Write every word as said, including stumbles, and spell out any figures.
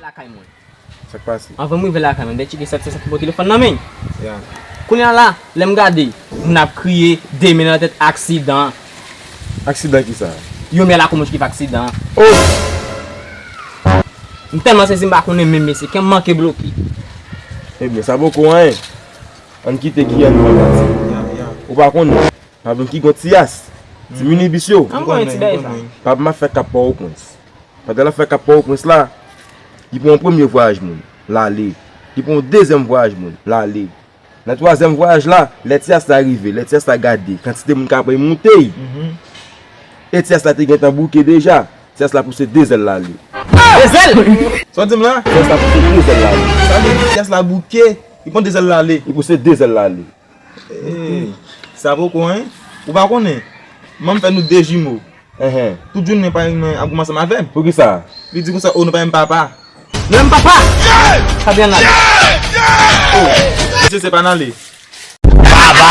Lakay mwen. Sa k pase? Anvan m rive lakay mwen, m te tcheke sèt san sèt ki pran telefòn nan men. Ya. Kounye a la, lè m gade, moun ap kriye, de men nan tèt, aksidan. Aksidan kisa? Yon mè lakou mouch ki fè aksidan. Oh! M tèlman sezi, m pa konnen menm mesye, kè m manke bloke. Ebyen, sa poko anyen. Ann kite Giyàn pran pati. Ya, ya. Ou pa konnen. Pa bliye ki gon ti yas. Ti minibis yo. Ann pran yon ti bagay sa. Papa m ap fè Kap Pòtoprens. Pandan l ap fè Kap Pòtoprens la, li pran yon premye vwayaj moun, l ale. Li pran yon dezyèm vwayaj moun, l ale. Nan twazyèm vwayaj la, lè ti yas la rive, lè ti yas la gade kantite moun k ap monte, e ti yas la te gentan bouke deja, ti yas la pouse de zèl l ale. De zèl? Sa w di m la? Ti yas la pouse de zèl l ale. Sa vle di ti yas la bouke, li pran de zèl l ale. Li pouse de zèl l ale. Ey, sa poko, en? Ou pa konnen? Manman m fè nou de jimo. Enhen. Tout jounen parenn mwen ap goumen ansanm avè m. Poukisa? Li di konsa, "O, nou pa menm papa." Nou menm papa! Sa byen ale. O, misye se pa n ale. Baba!